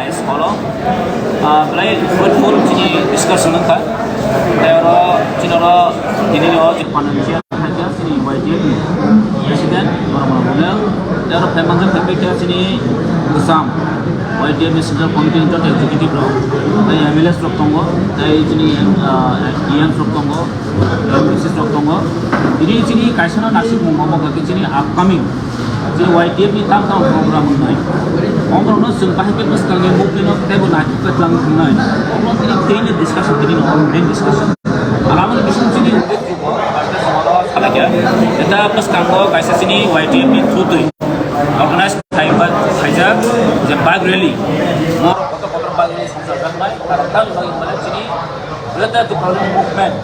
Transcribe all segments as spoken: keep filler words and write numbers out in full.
dais holo. Ah, belai fruitful chini discussion wngkha. Tei oro chini oro tini ni o je panel chair khaikha chini Y T F ni president Boromani Ronel. Tei oro phai manjak phai kha chini Bwsam Y T F ni central committee ni joto executive rok, tei M L As rok tongo, tei chini, ah, E Ms rok tongo. Message rok tongo. Tini chini kaisa no nasik mung omo khe chini upcoming je Y T F ni tam tam program wngnai. Omo no chwng bahai khe bwskang ni movement no teibo naithok khe twlang thangnai. Omo tini tei ni discussion tini no main discussion. Alamo ni bising chini uddekjok bo, eta bwskango kaisa chini Y T F ni through twi organize khai ba khaijak je bike rally. Mo kotor kotor bike rally songchar jaknai, karon tamni bagwi mane chini Greater Tipraland Movement,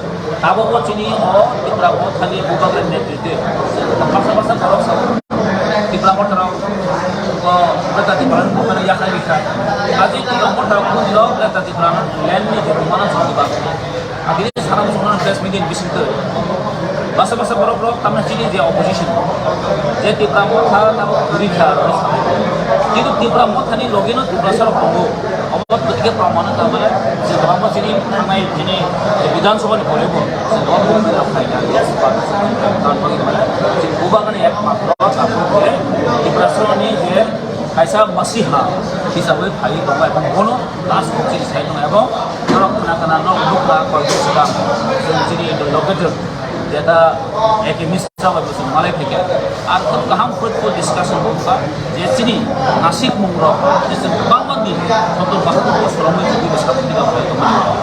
abo bo chini o Tipra Motha ni bubagra netritwe. Baksa baksa borok sa Tipra Motha rok o Greater Tipraland Movement yakhai rikha. Aji Tipra Motha rok kunu dino Greater Tipraland ni je rwmano chwng diba. Abini sana muchungmano press media ni bisingtwi. Baksa baksa borok rok tamni chini je opposition. Je Tipra Motha tamo kwrwi kha aro sa. Kintu Tipra Motha ni logi no Tiprasa rok tongo. Obo kwtwi khe proman wngkha mane je kwbangma chini thangnai chini je Bidhan Sabha ni pore bo je dol bo mela phai kha, yes, party chini tang bagwi mane je bubagra ni ekmatro tabuk je Tiprasa ni je kaisa masiha hisabwi phaiwi tongo, ebong bono last kok chini sai tongo, ebong norok khna khna nok nukha koi bwswk ang chini interlocutor jeta A K misa bai bwswk malai phaikha. Ar khub kaham fruitful discussion bo wngkha je chini nasik mung rok je chwng kwbangma din sotor bahadur bosor romwi chwngwi bwskango tongmani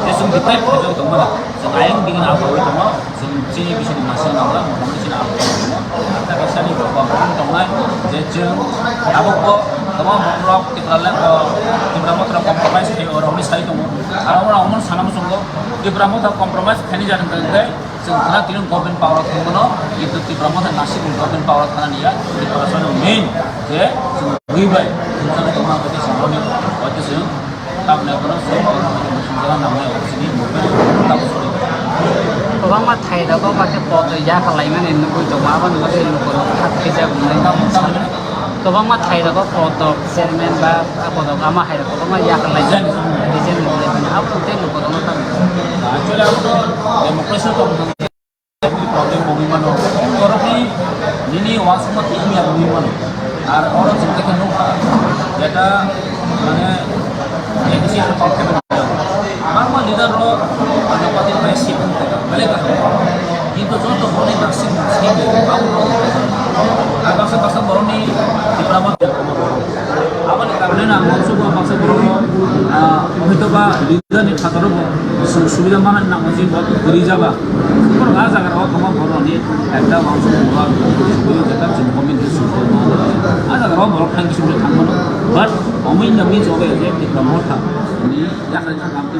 je chwng divide khaijagwi tongmani chwng ayang digini abaui tongo. Chwng chini bisingni nasing nangla motamoti chini abaui tongo. Ar tei kaisa ni bo bang tongnai je chwng tabukbo kwbangma borok Tipraland, Tipra Motha rok compromise khai o rokni sai tongo. Aro oro omo sana muchungo Tipra Motha compromise khaini jani hwnkhe chwng khna tini government power o thangmano, kintu Tipra Motha nasik ni government power o thana niya, Tipra Motha ni main je chwng rwi bai chwng thangwi tongma hwnkhe chwng roni hwnkhe chwng tamni hwnkhe chwng roni hwnkhe chwng jora nangnai hwnkhe chini movement tabuk sori. Kwbangma thai rogo ba khe poto ya kha laimani nugwi tongo, aboni bagwi lukurok kha thaijaknai. Kwbangma thai rogo kotor chairman ba kotor ama hai rok kwbangma yakarlai jani, design rwlaimani, abo tei lukurokno tamo. Actually, abo to democracy tong thang, family problem wngwi mano. Borokni nini uansukma twi wngya wngwi mano. Ar oro chwng khe nukha, jeta, mane, A D C tong khe bangma leader rok, ano party bai sip wngkha, belai kaham. Kintu joto borokni nasib, nasib, abo rok. Ar baksa, baksa borokni Tipra Motha. Aboni karone no ang uansukma baksa borok, ah, hoito ba leader ni phataro bo chwng subida manani nango je bo kwrwi jaba. Borok ah jaga rok tongma borok ni ekta uansukmung ba kwrwi jeta chwng comment khe sung tongma. Ah jaga rok borok thang khe sung thang mano. But omo in the midst of a je Tipra Motha ni yakhai thang khe